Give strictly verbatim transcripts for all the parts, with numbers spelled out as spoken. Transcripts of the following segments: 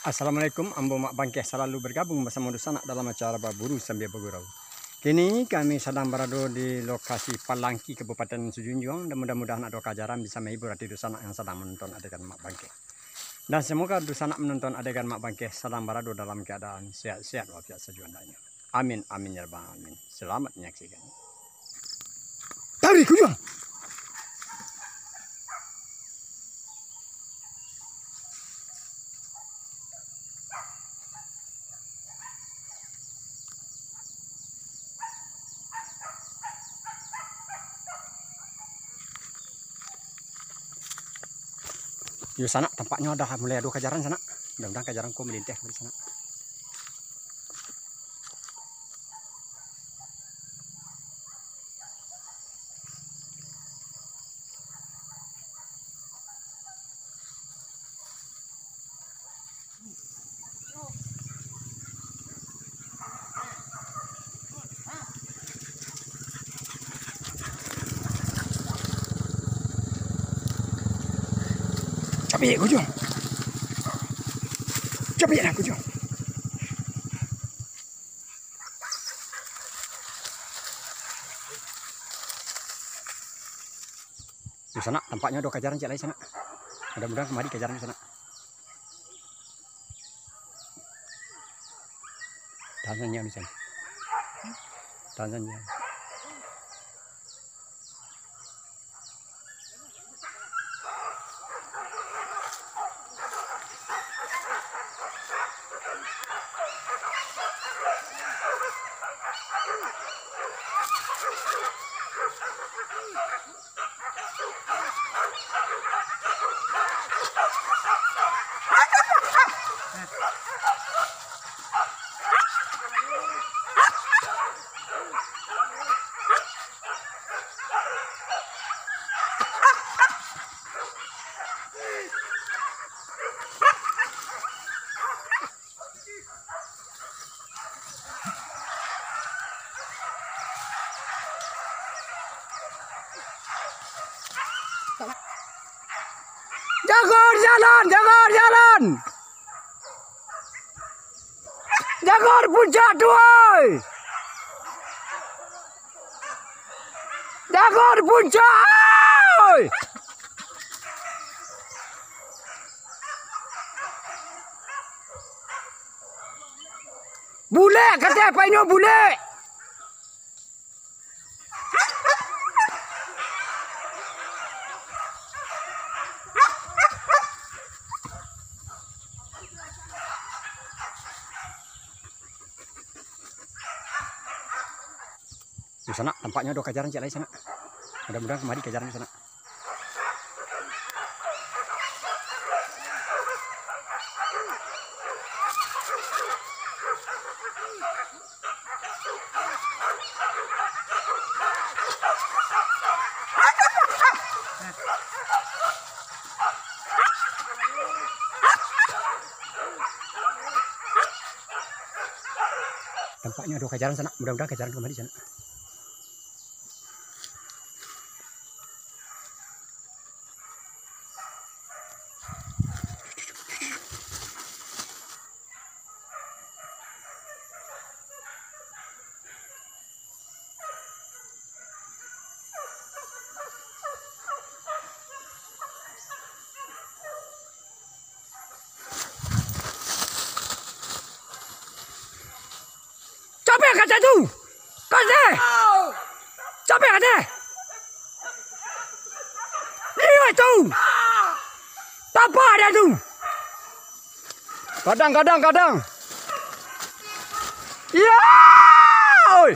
Assalamualaikum, ambo Mak Bangkeh salalu bergabung basamo dunsanak dalam acara Baburu Sambia Bagurau. Kini kami sadang barado di lokasi Palangki, Kabupaten Sijunjuang, dan mudah-mudahan ado kajaran bisa mahibur ati dunsanak yang sadang manonton adegan Mak Bangkeh. Dan semoga dunsanak manonton adegan Mak Bangkeh sadang barado dalam keadaan sehat-sehat walafiat sajo andaknyo. Amin, amin, ya rabbal alamin. Selamat menyaksikan. Tarik, Ujang! Yo, sanak, tampaknyo ado, mulai ado kajaran, sanak. Mudah-mudahan kajaran ko malinteh dari sanak. Capek, Kujung. Capek lah, Kujung. Di sanak, tampaknyo ado kajaran ciek lai sanak. Mudah-mudahan kamari kajaran di sanak. Tahan sajo di sanak. Tahan sajo. Jago jalan, jago jalan. Jago puncak tu, oi. Jago puncak, oi. Bulek, kato painyo bulek. Di sanak, tampaknyo ado kajaran ciek lai sanak. Mudah-mudahan kamari kajaran di sanak. Tampaknyo ado kajaran sanak, mudah-mudahan kajaran kamari sanak. Capek kato tu! Kato! Capek kato! Iyo tu! Tapa dia tu! Kadang, kadang, kadang! Iyo! Oi!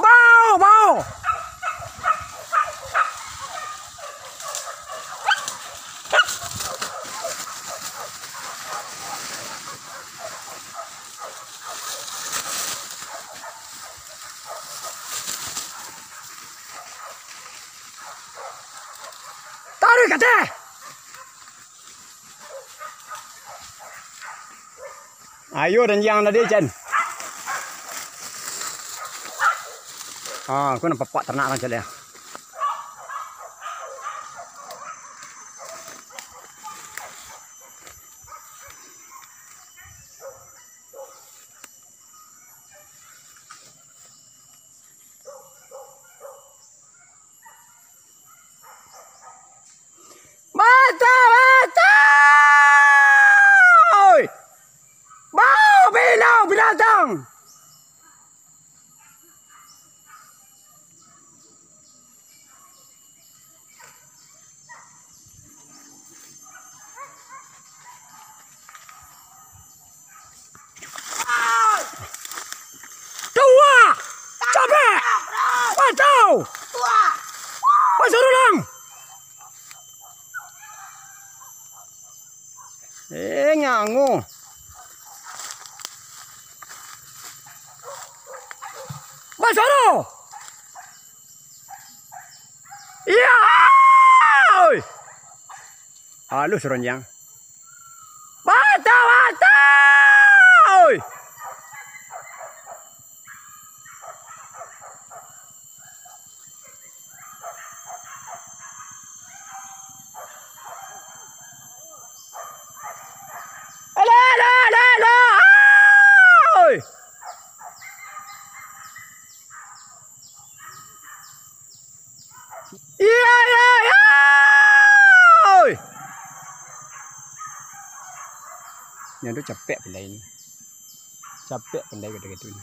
Bao, bao! Tarik ka ateh! Ayo, ranjang tadi, Cen. Ah, aku nampak ternak lah, Cen, ya. Atau. Masuk ulang. Eh, ngango. Basoro. Iya. Oi. Halus ronjang. Bata, bata. Oi. Alah, alah, alah, alah. Oi. Iya, iya, iya. Oi. Nyo tu capek pandai ni. Capek pandai kato-kato ni.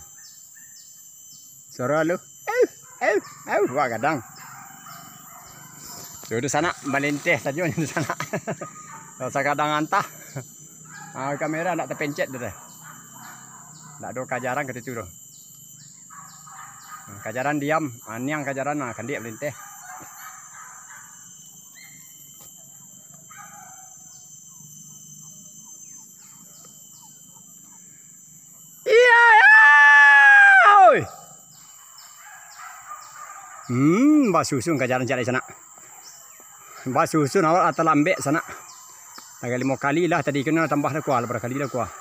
Suaro lu. Eh, eh, eh, wah gadang. Sudah sanak, malinteh sajo nyo sanak. Rasa gadang antah. Ah, kamera ndak tapencet dah. Ndak ado kajaran ka situ doh. Kajaran diam, aniang kajaran, nah, kandiak malinteh. Iya, iya, oi. Hmm, basusun kajaran cak dari sanak. Basusun awak lah talambek sanak. Agak limo kali lah tadi, kena tambah lah kuah, lah bara kali lah kuah.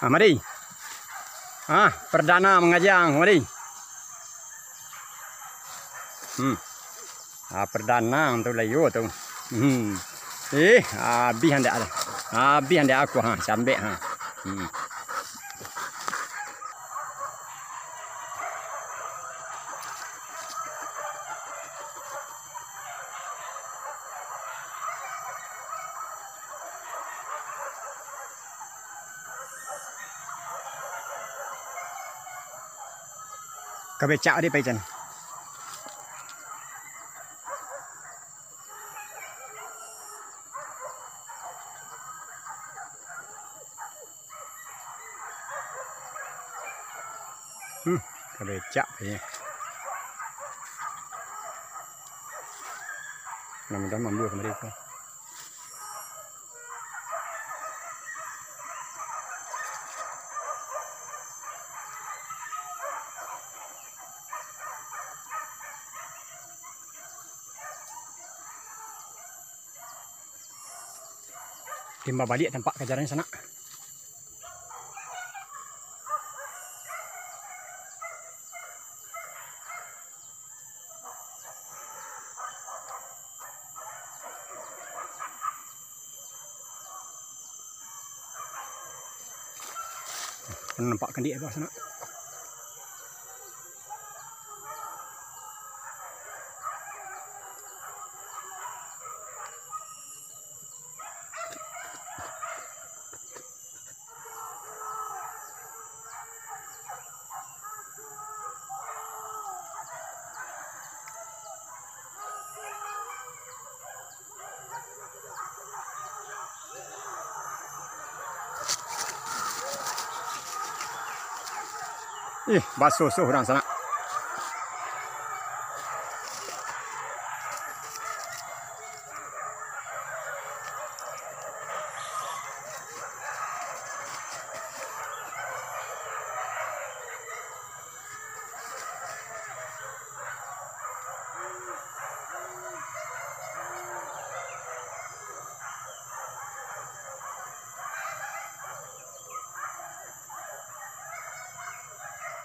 Ah, mari. Ah, perdana mangajang, mari. Hmm. Ah, perdana tu lah iyo tu. Hmm. Eh, abih andak lah. Abih andak aku ha, sambek ha. Hmm. Ka becak di pai can. Hmm, ka becak kayaknya. Mudah-mudahan mambuah kembali ko. Timbal baliak tampak kajaran sanak. Nampak kandiak bawah sanak. Ih, basosoh urang sanak.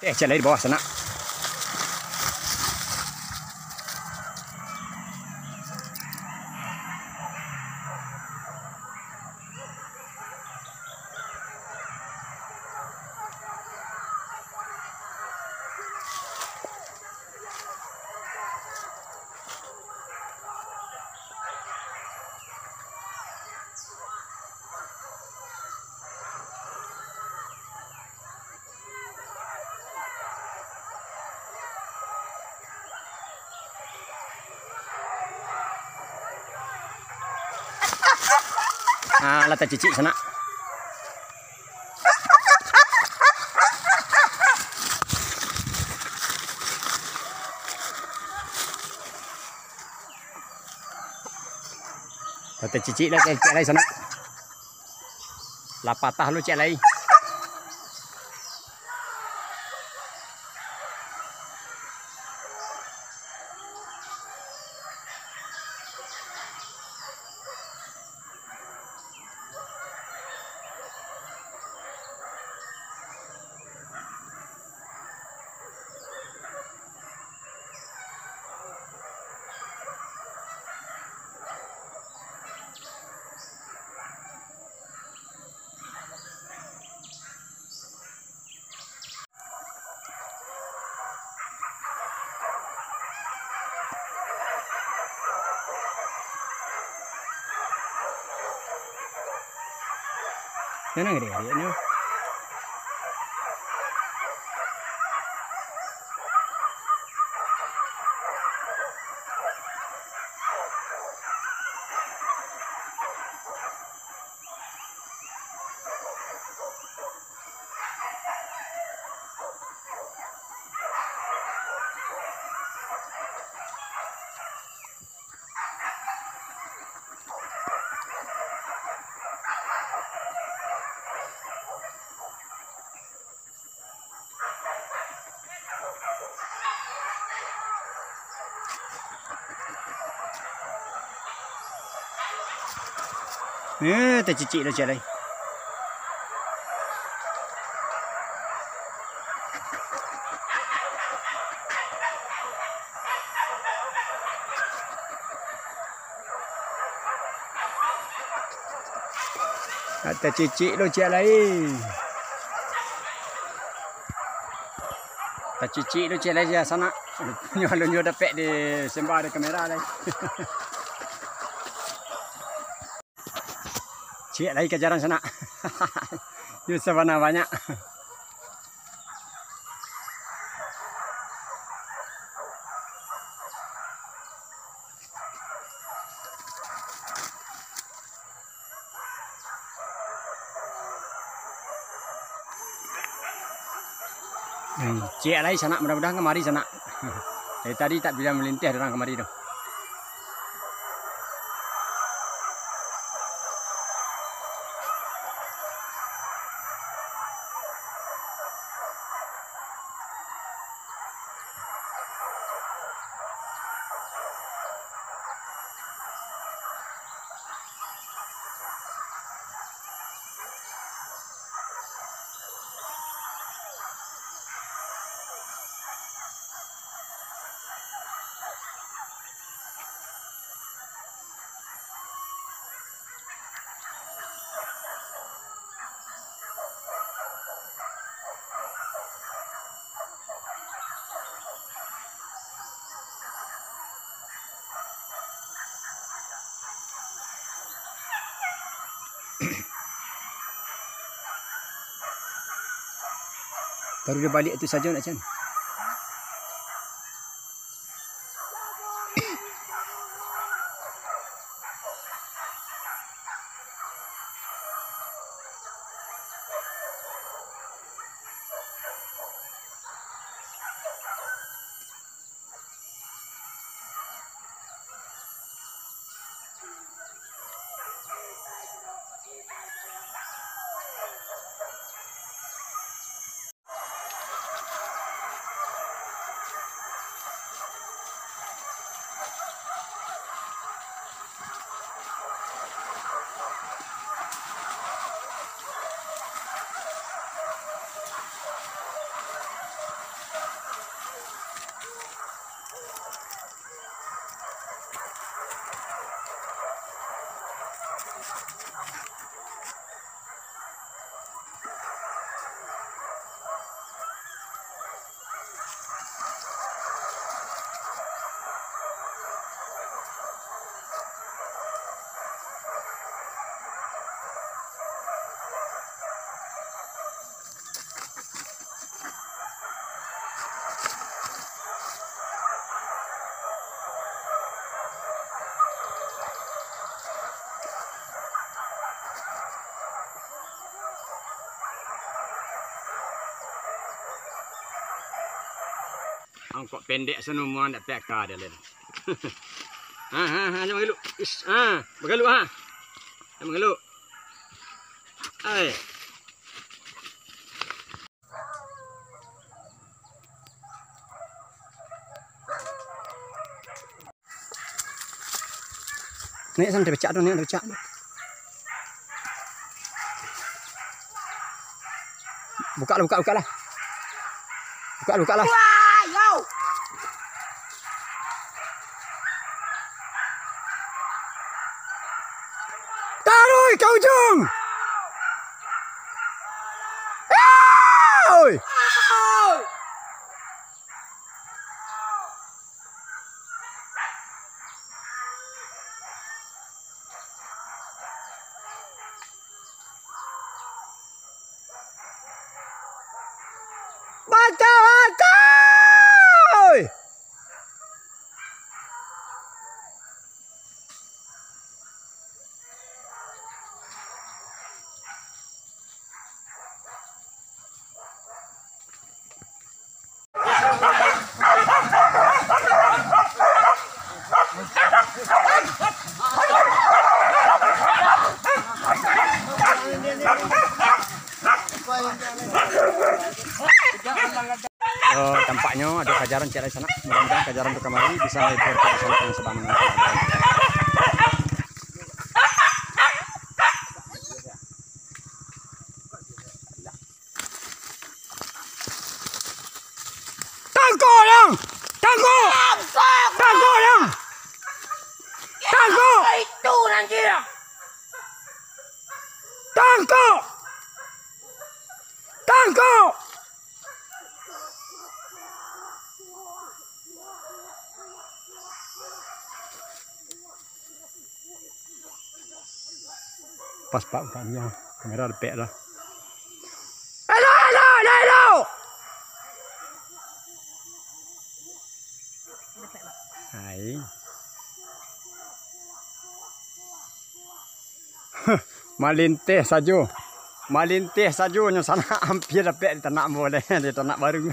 Eh, cek lai di bawah sanak. Ah, lah tacicik sanak. Lah tacicik lah, ciek lai sanak. Lah patah lo ciek lai. Nyo nan gede-gede nyo. Eh, tacicik lo ciek lai. Tacicik lo ciek lai. Tacicik lo ciek lai, sanak. Nyo alun nyo dapek di sembah di kamera lai. Ciek lai kajaran sanak. Yo sabana banyak. Hmm, ciek lai sanak, mudah-mudahan kamari sanak. Dari tadi tak bisa malinteh urang kamari tu. Baru dia baliak tu sajo nak, Chan. Kok pendek sano muang dak peka dia lain. Ha, ha, ha, jangan mageluk. Is, ha, mageluk, ha. Jangan mageluk. Ai. Naik sana, dah pecah tu, naik, dah pecah. Buka lah, buka, buka lah. Buka lah, buka lah. Taruh ka ujung. Oi! Baca-baca! Oi! So, tampaknyo ado kajaran ciek lai sanak. Mudah-mudahan kajaran tu kamari bisa mahibur ka sanak yang sadang manonton. Tangkok, Yang! Tangkok! Tangkok, Yang! Tangkok! Itu nan gila! Tangkok! Tangkok! Pas, Pak, bukannya kamera depek lah. Elok, elok, elok, elok! Hai. Malinteh sajo. Malinteh sajo nyo sanak ampia dapek di tanak ambo deh, di tanak baru.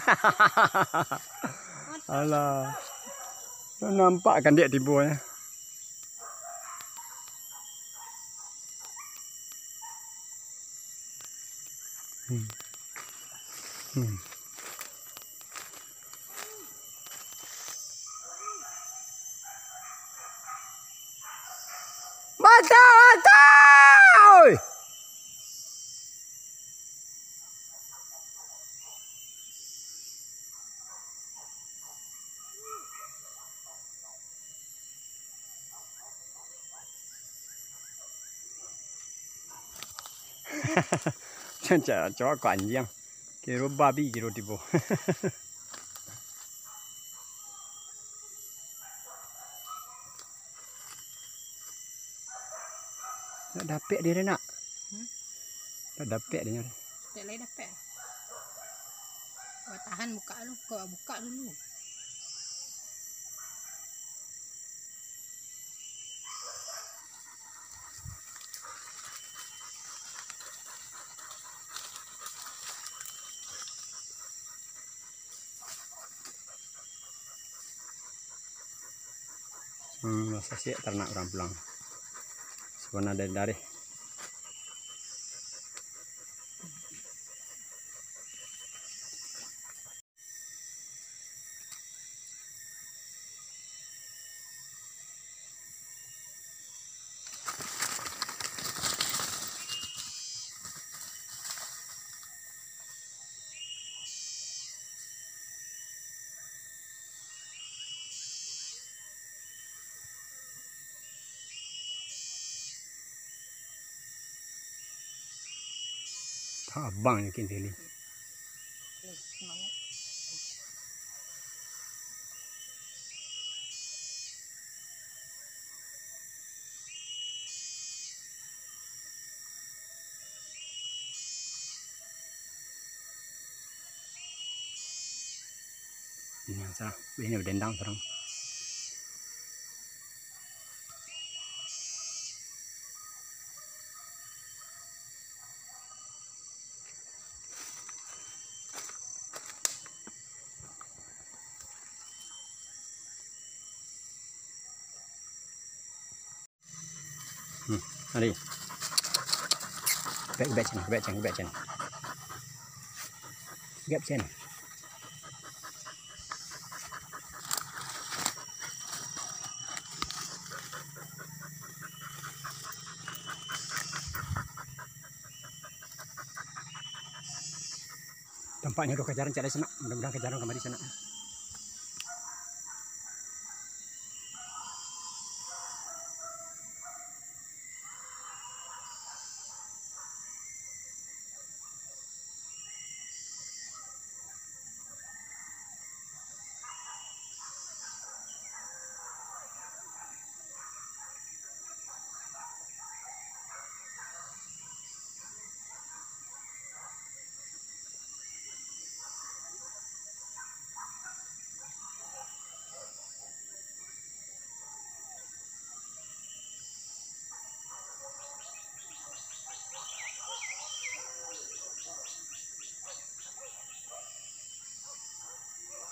Alah. Nampak kan dek tibo nyo. Hmm. Hmm. Mata, mata! Oi! Cacok ko anjiang. Kiro babi kiro tibo. Nak dapek dia, nak. Hmm? Nak dapek dia. Dapek lai dapek. Kau tahan buka dulu, kau buka dulu. Hmm, lah sasiak taranak urang pulang. Sabana dari-dari. Tabang nyo kini tadi. Ini yang salah, ini udah dendang sekarang. Hmm, mari. Gebek, gebek sen, gebek sen, gebek sen. Gebek sen. Tampaknyo doh kajaran cak lai sanak. Mudah-mudahan kajaran kamari sanak.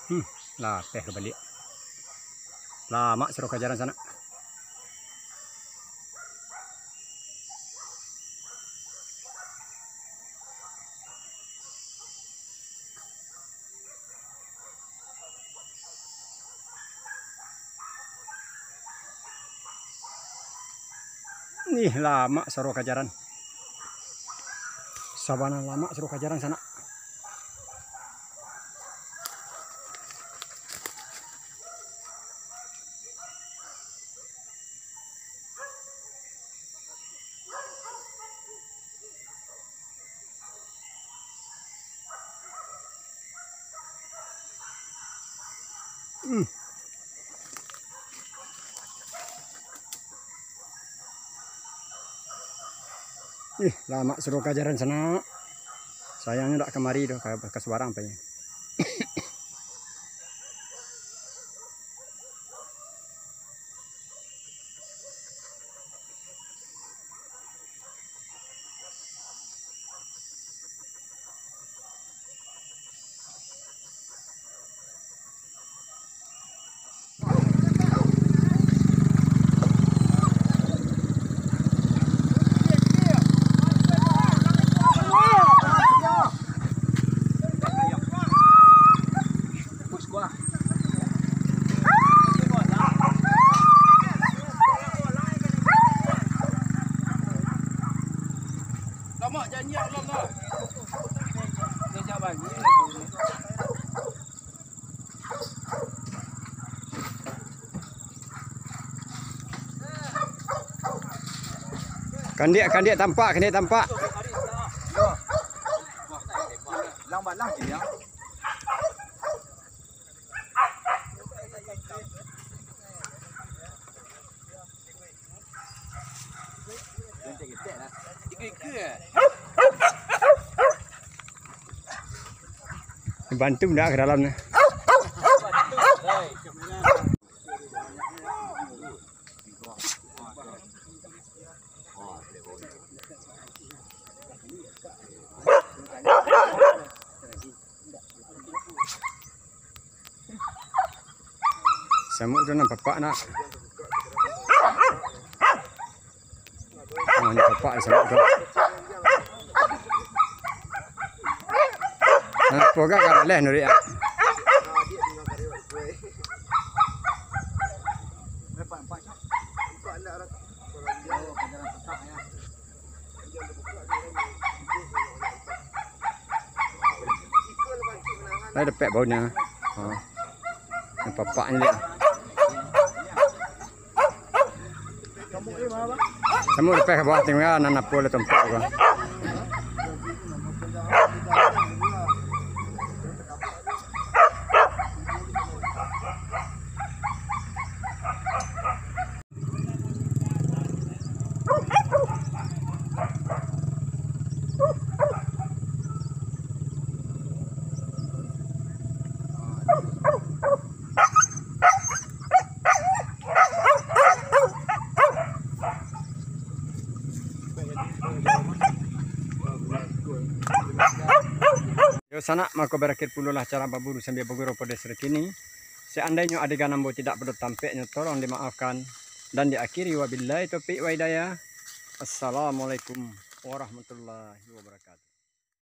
Hmm, lapeh ka baliak. Lamak siro kajaran sanak. Nih, lamak saro kajaran. Sabana lamak saro kajaran sanak. Hmm. Ih, lamak siro kajaran sanak. Sayangnyo dak kamari doh, ka, ka subarang pai. Kandiak, kandiak tampak, kandiak tampak. Bantu ndak ka dalam ni? Samuk tu nan papak nak. Ah, ni papak di samuk tu. Nah, apo gak karaleh nurik ah. Lah dapek baunyo. Ha. Nan papak ni liek. Samuk dapek ka bawah, tingga nan apo lah tampak ko. Yo sanak, mako barakhir pulolah acara baburu sambia bagurau pado sore kini. Seandainyo adegan ambo tidak pado tampeknyo, tolong dimaafkan. Dan diakhiri, wabillahi taufik wa hidayah. Assalamualaikum warahmatullahi wabarakatuh.